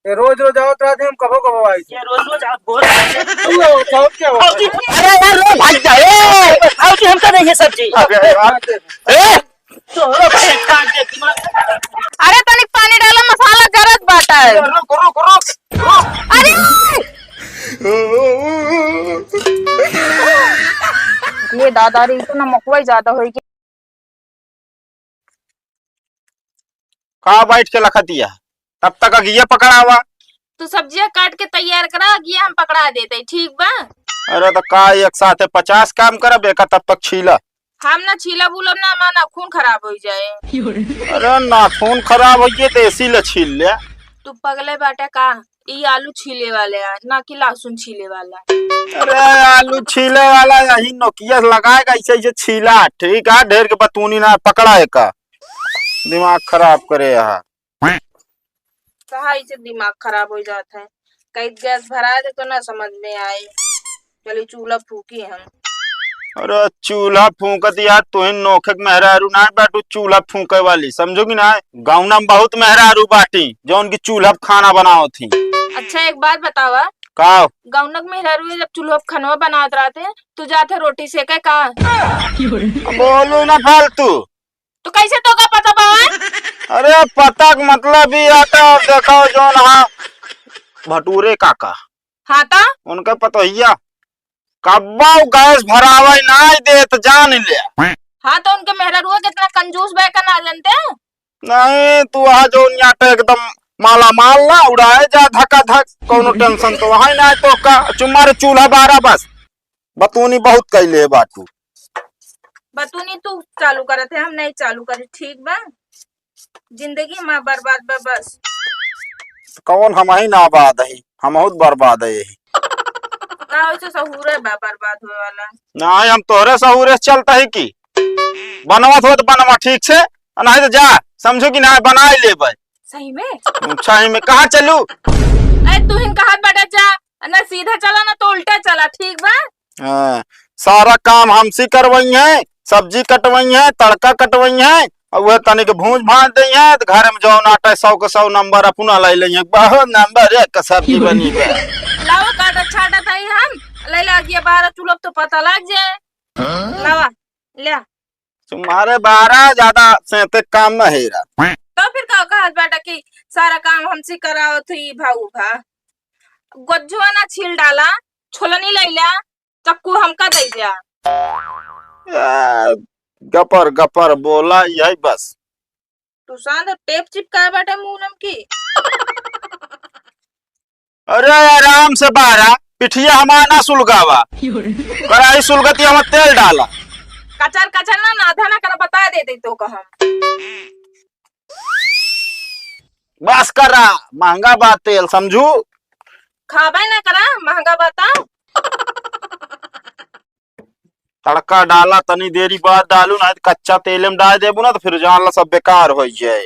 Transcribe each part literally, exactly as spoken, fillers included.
ये रोज रोज आवत रहते, हम कबो कबो आई थे। ये रोज रोज आप बोल रहे हैं। अरे, और क्या हुआ? भौजी, अरे यार, रो भाग जा, ए, भौजी, हमका नहीं है सब्जी। अरे यार। ए, तोहरो भाई काट दे दिमाग। अरे, तनिक पानी डाला, मसाला गरज बाटा है। रुक, रुक, रुक, रुक। अरे! ये दादा रे, इतना मकवाई ज्यादा होई कि का बैठ के लखतिया? तब तक अगिया पकड़ावा। तू सब्जिया काट के तैयार करा, अगिया हम पकड़ा देते, ठीक बा? अरे तो का एक साथे पचास काम करब, एका तब तक छीला। हम ना छीलब उलब ना, हमार नाखून खराब होइ जाए। अरे नाखून खराब होइ जाए तो एसी ले छील ले। तू पगले बाटे का? ई आलू छीले वाले आ, ना कि लहसुन छीले वाला। अरे आलू छीले वाला यही नोकिया से लगाएगा, ऐसे ऐसे छीला, ठीक है, ढेर के बतूनी ना पकड़ा है का, दिमाग खराब करे यहाँ। कहा इसे दिमाग खराब हो जाता है, कहीं गैस भरा दे तो ना समझ में आए। चली चूल्हा फूकी हम। अरे चूल्हा फूकत यार, तुहिन नोखे के मेहरारू ना बाटू चूल्हा फूके वाली, समझो कि ना? गौना में बहुत मेहरारू बाटी जौन की चूल्हा पे खाना बनावत ही। अच्छा एक बात बतावा। का? गौना के मेहरारू जब चूल्हा पे खानवा बनावत रहते तो जाते रोटी सेके का? बोलू ना फालतू। तो कैसे तोका पता बा? अरे पता के मतलब ई आता, देखो जौन हाँ भटूरे काका। हाँ ता? उनका पतोहिया कब्बा गैस भरावे नाई देत जान ले। हाँ तो उनके मेहरारुआ कितना कंजूस बा का ना जानते? नहीं तू वहाँ जौन यहाँ पे एकदम माला माल ना उड़ाए जा धका धक, कौनो टेंशन तो वहाँ ही ना है तो का चुम्मा रे चूल्हा बारा बस। बतूनी बहुत कैले बाटू। बतूनी तू चालू करत है, हम नहीं चालू करे, ठीक बा? जिंदगी में बर्बाद बा बस। कौन हम ही ना आबाद है, हम बहुत बर्बाद है यही। ना वैसे सहूरे बा बर्बाद होए वाला। नहीं हम तोहरे सहूरे से चलता है कि बनवत हो तो बनवा ठीक से, और नहीं तो जा समझो कि ना बनाए लेबै। सही में? सही में कहाँ चलू? अरे तू हिन कहत बाटे जा, ना सीधा चला ना तो उल्टा चला, ठीक बा? हाँ, सारा काम हमसी करवई है, सब्जी कटवई है, तड़का कटवई है, और वह तनिक भूंज भांज दई है, तो घर में जौन आटा सौ के सौ नंबर अपना लाई लई है, बहुत नंबर एक का सब्जी बनी बा। लावा काटा छाटा था ही हम, ले ला दिया बारह चूल्हा तो पता लग जाए। लावा, ले। तुम्हारे बारह ज्यादा से ते काम न हेरा। तो फिर का कहत बाटा कि सारा काम हमसे करावत हुई भाऊ भा। गोजुआ ना छील डाला, छोलनी लैला, चक्कू हमका दे जा। आ, गपर गपर बोला यही बस। तू साथ टेप चिपकाए बाटे मुंह नम की। अरे आराम से बारा, पिठिया हमार ना सुलगावा। कढ़ाई सुलगती हम तेल डाला। कचर कचर ना, ना आधा ना करा, बता दे दे तो कहम। बस करा, महंगा बा तेल, समझू? खाबे ना करा, महंगा बा ता। तड़का डाला, तनी देरी बाद डालू, ना तो कच्चा तेले में डाल देबू ना, तो फिर जान ला सब बेकार हो जाए।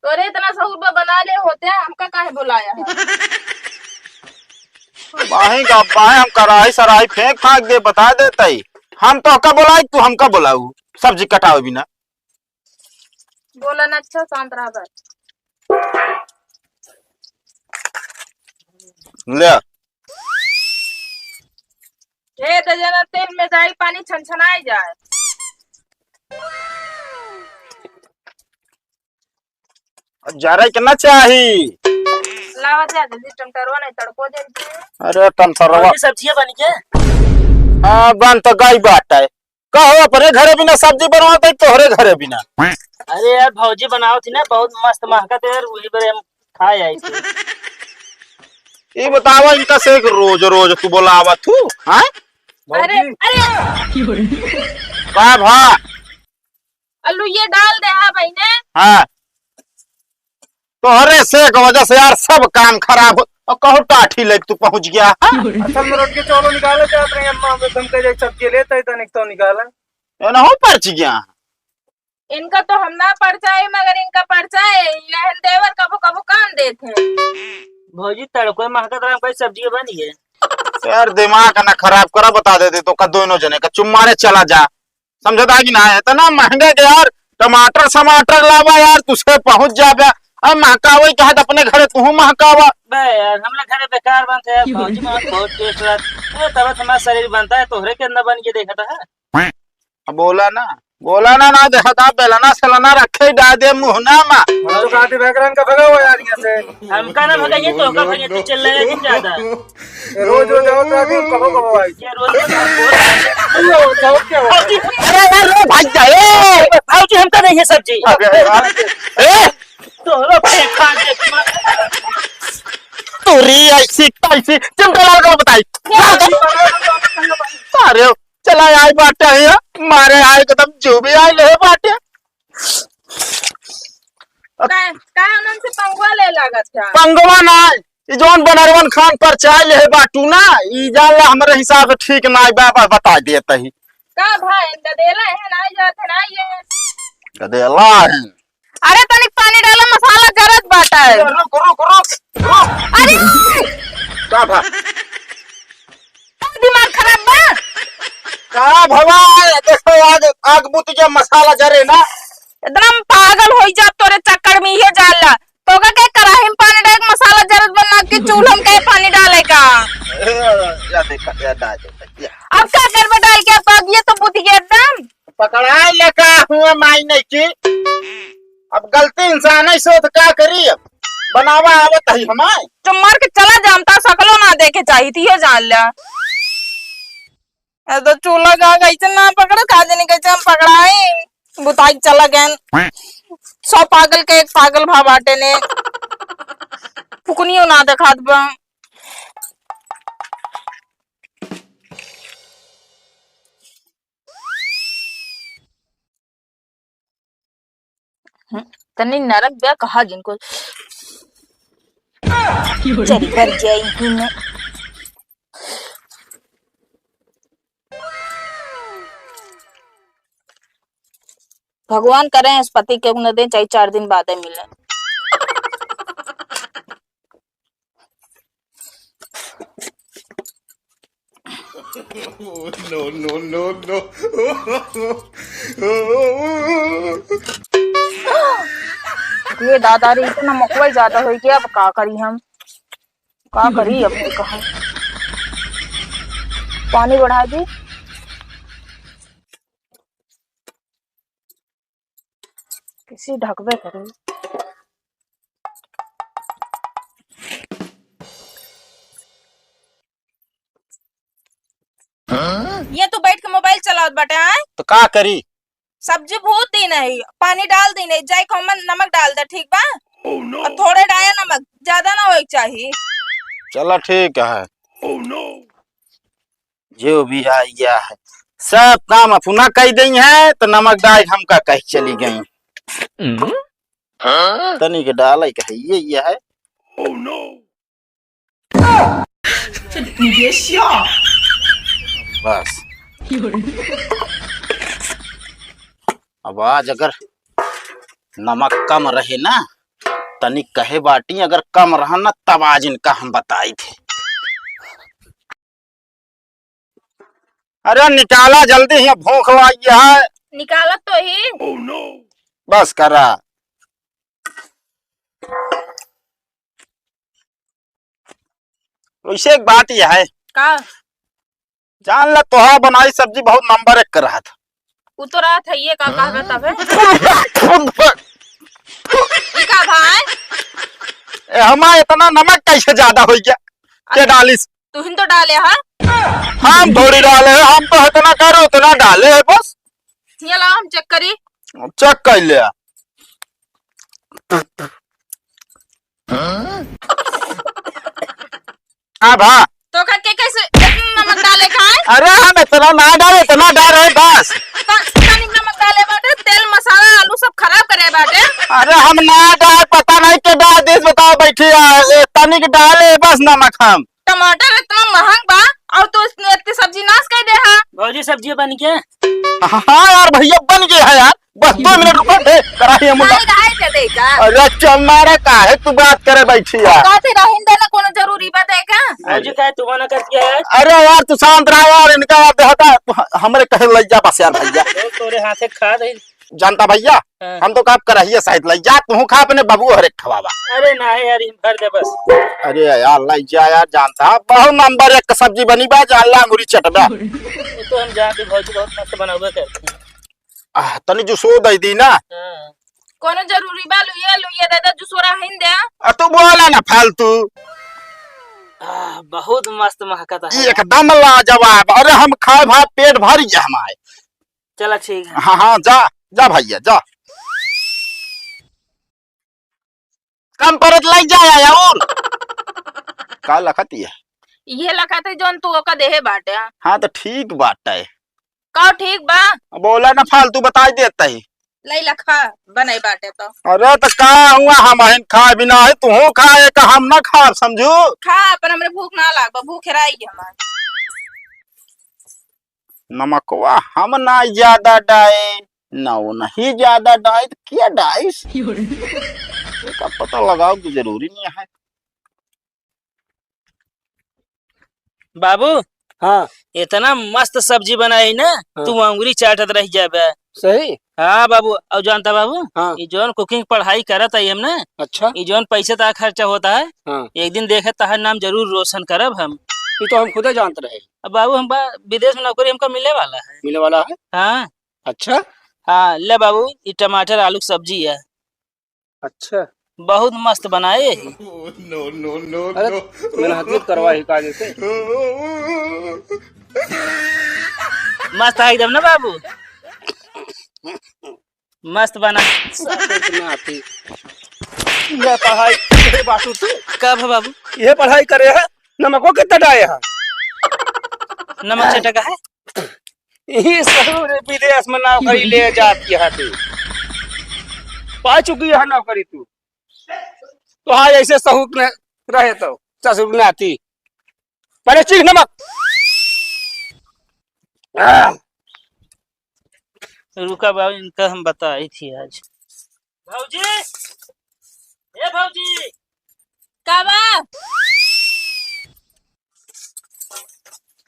तोरे इतना सहूर बा बना ले होते, हमका काहे बुलाया है? बाही का बाहे हम कराही सराही फेंक फांक दे, बता देता ही। हम तो का बुलाई, तू हमका बुलाऊ, सब्जी कटावे बिना। बोला ना, अच्छा शांत रहा बस। ले। हे तो जना तेल में जाई, पानी छनछनाई जाए। जरा के ना चाही। लावा जा जल्दी टमाटरवा, नहीं तड़को दे दे। अरे टमाटरवा। अभी सब्जियां बन के। हाँ, बन तो गई बात है। कहो अपने घरे बिना सब्जी बनवा तो तोहरे घरे बिना। अरे यार, भौजी बनावत ही ना, बहुत मस्त महकत है यार, वही बरे हम खाए आई थे। ये बतावा इनका से एक रोज रोज तू बोलावत हूँ, हाँ? अरे, भौजी। अरे। का भा? आलू ये डाल दे, हाँ बहिने। हाँ। तोहरे से के वजह से यार सब काम खराब हो। और कहूँ टाठी लेके तू पहुँच गया, हाँ? असल में रोटी के चावल निकाले जात रहे, अम्मा हम एकदम कह जाए सब्जी लेते ही तनिक तो निकाला। ये ना हो पहुँच गया। इनका तो हम ना परचाए, मगर इनका परचाए, यहन देवर कबो कबो काम देत हैं। भौजी तड़को महकत रहा, कोई सब्जी बनी है। यार दिमाग ना खराब करा, बता देते तो का दोनों जने का चुम्मारे चला जा, समझता कि ना? इतना महंगे के यार टमाटर समाटर लावा यार, तुझसे पहुंच जाबे। अब महकावई कहा त अपने घरे तुहू महकावा। बे यार, हमला घरे बेकार बनत है यार, भौजी में बहुत टेस्ट रहत। ए, तब हमारा शरीर बनता है, तोहरे के अंदर बन के देखा था। अब बोला ना, बोला ना, ना देखा था, बेलना सेलना रखे डाल दे मुहना मा। हम तो कहते बैकग्राउंड का भगा हुआ यार यहाँ से। हमका ना भगाइए, तो का भगाइए, तू चिल्लाए कि ज्यादा। ये रोज रोज आओ तो आदमी कहो कहो आई। ये रोज रोज आओ। अरे, अरे, अरे, भाग जा, ए! भाजी, हमका नहीं है सब्जी। अरे, अरे, ए! तोहरो फेंका दे। तोरी ऐसी तैसी, चिमटा लाल को बताई। अरे, चला आए बाटे है, मारे आए एकदम जो भी आए ले बाटे। का, का उनन से पंगवा ले लागत का? पंगवा ना, ई जौन बनरवन खान पर चाय ले बाटू ना, ई जान ला हमरे हिसाब से ठीक ना बा, बा, बता देत ही। का भाई, गदेला है ना, जात है ना ये। गदेला है। अरे तनिक पानी डाला, मसाला जरत बाटे। रुक, रुक, रुक, रुक। अरे! का भा? दिमाग खराब बा? का भवा? देखो आग, आग बुत के मसाला जरे ना। एकदम पागल होई जाब तोरे चक्कर में, इहे जान ला। तोका के कराही में पानी डाल के मसाला जरत बा ना कि चूल्हा में के पानी डाले का? ए, या देखा, या डाल दे, या। अब का करबे डाल के, अब ये तो बुत गया एकदम। पकड़ाए ले का हुआ माई नहीं की। अब गलती इंसान है सो तो का करी, अब बनावा आवत है हमार। तो मर के चला जानता, सकलो ना देखे चाहिए थी, यो जान ला। ए तो चूल्हा का कैसे ना पकड़ो, का जाने कैसे हम पकड़ाए। बुताई चला गए। सौ पागल के एक पागल भा बाटे ने। फुकनियो ना देखात बा। हम्म, तनी नरक बा कहा जिनको। चल, भर जाई ही ना। भगवान करे इस पति के न दे, चाहे चार दिन बाद मिले। No, no, no, no। ये दादा रे, इतना मकवाई ज्यादा हो गया, अब का करी हम, का करी अब, कहा पानी बढ़ा दी। किसी ढकबे करे। ये तू बैठ के मोबाइल चलावत बाटे, आय? तो का करी? सब्जी भूत दी नहीं, पानी डाल दी नहीं, जाए को हमन नमक डाल दे, ठीक बा? Oh no! और थोड़े डाया नमक, ज्यादा ना होए के चाही। चला ठीक है। Oh no! जो भी आ गया है, सब काम अपना कह देई है, तो नमक डाल हमका कह चली गई। हम्म। तनिक डाले के है, ये, ये है। Oh no! बस। अब आज अगर नमक कम रहे ना, तनिक कहे बाटी, अगर कम रहा ना, तब आज इनका हम बताई थे। अरे निकाला जल्दी, हियाँ भूख लागी है। निकालत तो ही। बस करा। वैसे एक बात यह है। का? जान ला, तोहार बनाई सब्जी बहुत नंबर एक के रहत। उ तो रहत है, ये का कहा तब है? ई का भाई? ए, हमार इतना नमक कैसे ज्यादा हो गया? के अरे, डालिस? तुहिन तो डाले हा। हम थोड़ी डाले हैं, हम तो इतना करो, उतना डाले हैं बस। ये लाओ, हम चेक करी। चेक कर ले। अब हाँ। तो का के कैसे इतना नमक डाले खाए? अरे हम इतना ना डाले, इतना डाले बस। त-, तनिक नमक डाले बाटे, तेल मसाला आलू सब खराब करे बाटे। अरे हम ना डाले, पता नहीं के डाल देस, बताओ बैठी है, ए, तनिक डाले बस नमक हम। टमाटर इतना महंग बा और तू इतनी, इतनी सब्जी नाश कर दे हा। भौजी सब्जी बन के। हाँ यार भैया बन गया है यार, बस दो मिनट रुको, ए, कराही हम ला। नहीं, नहीं दे दे का? अरे चल मारा, काहे तू बात करे बैठी है? कहते रहिन दे ना, कोनो जरूरी बा दे का? भौजी काहे तू मना कर दिया है? अरे यार तू शांत रहा यार, इनका यार देहता हमरे कहे लग जा बस यार भैया। तोरे हाथे खा दे। जानता भइया, हाँ। हम तो का करहिया सहित लइ जा, तू खा अपने बाबू हरेक खवावा। अरे नाहीं यार, इन भर दे बस। अरे यार, लइ जा यार, जानता, बहुत नंबर एक क सब्जी बनी बा, जान ला अंगुरी चटबा। ये तो हम जानते, भौजी बहुत मस्त बनावे करती हैं। आह, तनी जुसो दइ दी ना। हाँ। कोनो जरूरी बा, लुइया, लुइया दे दे, जुसो रहिन दे। आ, तू बोला ना फालतू। आह, बहुत मस्त महकत है। एकदम लाजवाब। अरे, हम खाए भात पेट भर गया हमारे। चला, ठीक है। हाँ, हाँ, जा, जा भइया, जा। कम परत लग जाए और का लखत ये? ये लखत है जौन तू ओका देहे बाटे। हाँ, तो ठीक बाटे। का ठीक बा? बोला ना फालतू, बताई देता ही। लई लखा बनाई बाटे तो। अरे तो का हुआ, हम अहिन खाए बिना है, तू खाए का हम ना खाब, समझू? खा, पर हमरे भूख ना लागबा, भूख हेराई हमार। नमकवा हम ना ज्यादा डाए, ना वो नहीं ज्यादा डाए, तो क्या डाइस? का पता लगाओ कि जरूरी नहीं है। बाबू, हाँ। इतना मस्त सब्जी बनाई ना, हाँ। तू अंगुरी चाटत रह जाबे। सही? हाँ बाबू, और जानता बाबू, हाँ। ये जौन cooking पढ़ाई करत आई हम ना, अच्छा। ये जौन पैसे ता खर्चा होता है, हाँ। एक दिन देखे तहार नाम जरूर रोशन करब हम। ये तो हम खुदे जानत रहे। अब बाबू, हम बा-, विदेश में नौकरी हमका मिले वाला है। मिले वाला है? हाँ। अच्छा। हाँ, ले बाबू, ये टमाटर आलू की सब्जी है। अच्छा। बहुत मस्त बनाए ही। No, no, no, अरे, no। मेहनत करवा ही काज से। मस्त है एकदम ना बाबू? मस्त बना। सब इतना आती। ये पढ़ाई, ये बात तू। कब है बाबू? ये पढ़ाई करे है, नमको कितना डाए है? नमक चटका है? यही ससुर विदेश में नौकरी ले जाती है तू। पा चुकी है नौकरी तू। तो हाँ, ऐसे सहूर में रहे तो ससुर नाती। पहले चीख नमक। आह। रुका बाबू, इनका हम बताई थी आज। भौजी, ए भौजी, का बा?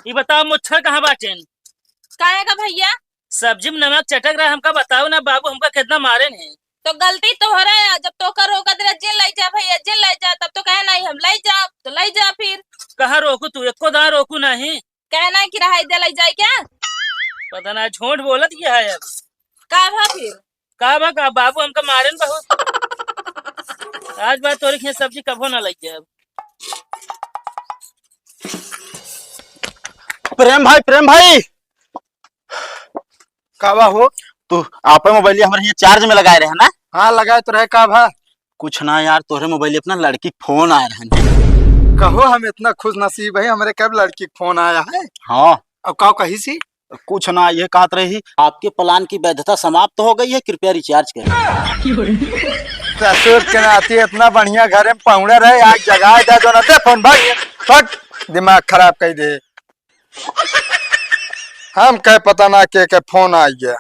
ई बताओ, मुच्छर कहाँ बाटेन? काहे का भैया? सब्जी में नमक चटक रहा, हमका बताओ ना बाबू, हमका कितना मारेन है। तो गलती तोहरा है, जब तोका रोकत रहे, "जिन लई जा भैया, जिन लई जा", तब तो कहे, "नहीं, हम लई जा", तो लई जा फिर। कहाँ रोकू तू, एको दाँय रोकू नहीं। कहे ना कि रहाई दे, लई जाए क्या? पता ना, झूठ बोलत क्या है अब। का भा फिर? का बा, का बाबू हमका मारेन बहुत। आज बाद तोरे खेत सब्जी कभो ना लग जाए। प्रेम भाई, प्रेम भाई। का बा हो? तू आपे मोबाइल हमरे हियाँ चार्ज में लगाए रहे ना? हाँ, लगाए तो रहे, का भा? कुछ ना यार, तोहरे मोबाइल अपना लड़की के फोन आए रहन। कहो, हम इतना खुश नसीब है, हमरे कब लड़की के फोन आया है? हाँ। अब का कही सी? कुछ ना, ये कहत रही, "आपके प्लान की वैधता समाप्त हो गई है, कृपया रिचार्ज करें।" ससुर के नाती इतना बढ़िया घर में पहुंचा रहे, आग जगाए दे दो ना, दे फोन भाई, फट, दिमाग खराब कर दे। हम कहे पता ना के के फोन आ गया।